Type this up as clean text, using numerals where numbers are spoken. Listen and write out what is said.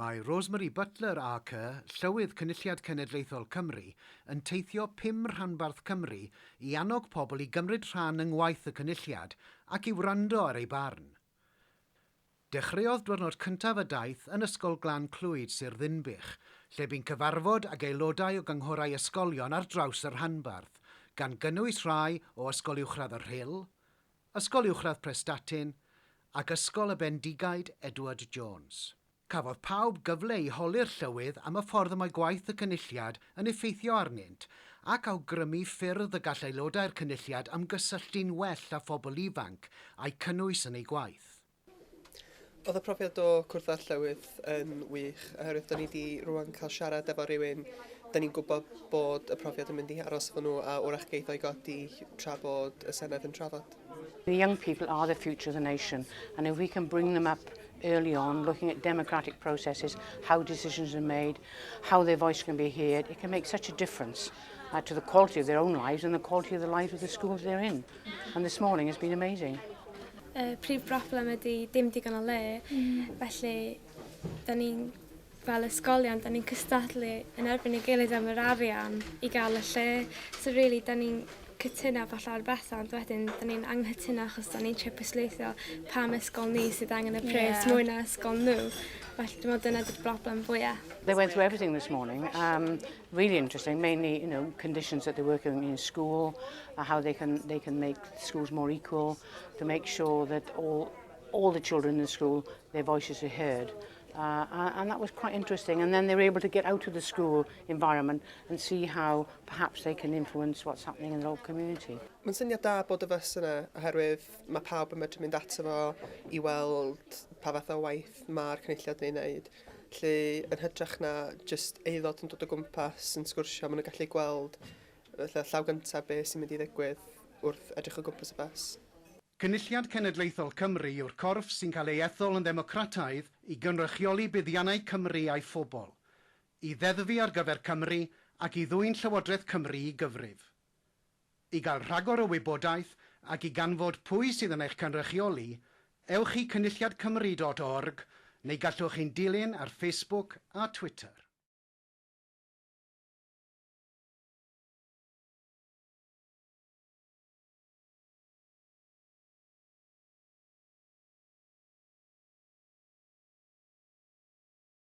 Mae Rosemary Butler AC, Llywydd Cynulliad Cenedlaethol Cymru, yn teithio pum rhanbarth Cymru i annog pobl i gymryd rhan yng ngwaith y Cynulliad ac i wrando ar eu barn. Dechreuodd dwrnod cyntaf y daith yn Ysgol Glan Clwyd, Sir Ddinbych, lle bu'n cyfarfod ag aelodau o gynghorau ysgolion ar draws y rhanbarth, gan gynnwys rhai o Ysgol Uwchradd y Rhyl, Ysgol Uwchradd Prestatyn ac Ysgol y Bendigaid Edward Jones. Cafodd pawb gyfle i holi'r Llywydd am y ffordd y mae gwaith y Cynulliad yn effeithio arnynt, ac awgrymu ffyrdd y gall aelodau'r Cynulliad ymgysylltu'n well â phobl ifanc a'u cynnwys yn eu gwaith. Oedd y profiad o cwrdd â'r Llywydd yn wych, oherwydd da ni 'di rwan cael siarad efo rhywun da ni'n gwybod bod y profiad yn mynd i aros efo nhw a wrach geith o'i godi tra bod y Senedd yn trafod. The young people are the future of the nation, and if we can bring them up early on, looking at democratic processes, how decisions are made, how their voice can be heard, it can make such a difference to the quality of their own lives and the quality of the lives of the schools they're in. And this morning has been amazing. Y prif broblem ydy dim digon o le, felly da ni'n fel ysgolion, da ni'n cystadlu yn erbyn ei gilydd am yr arian i gael y lle. So really, da ni'n cytuno falle ar bethau, ond wedyn da ni'n anghytuno achos da ni'n trio pwysleisio pam ysgol ni sydd angen y pres mwy na ysgol nhw. Felly dwi'n meddwl dyna di'r broblem fwyaf. They went through everything this morning. Really interesting, mainly conditions that they're working in school, how they can make schools more equal, to make sure that all the children in the school, their voices are heard. And that was quite interesting. And then they were able to get out of the school environment and see how perhaps they can influence what's happening in the local community. Mae'n syniad da bod y fws yna, oherwydd mae pawb yn medru mynd ato fo i weld pa fath o waith mae'r Cynulliad yn ei wneud. Lle yn hytrach na jyst aelod yn dod o gwmpas yn sgwrsio, maen nhw'n gallu gweld felly, llaw gyntaf beth sy'n mynd i ddigwydd wrth edrych o gwmpas y bws. Cynulliad Cenedlaethol Cymru yw'r corff sy'n cael ei ethol yn ddemocrataidd i gynrychioli buddiannau Cymru a'i phobl, i ddeddfu ar gyfer Cymru ac i ddwyn Llywodraeth Cymru i gyfrif. I gael rhagor o wybodaeth ac i ganfod pwy sydd yn eich cynrychioli, ewch i cynulliadcymru.org neu gallwch chi'n dilyn ar Facebook a Twitter.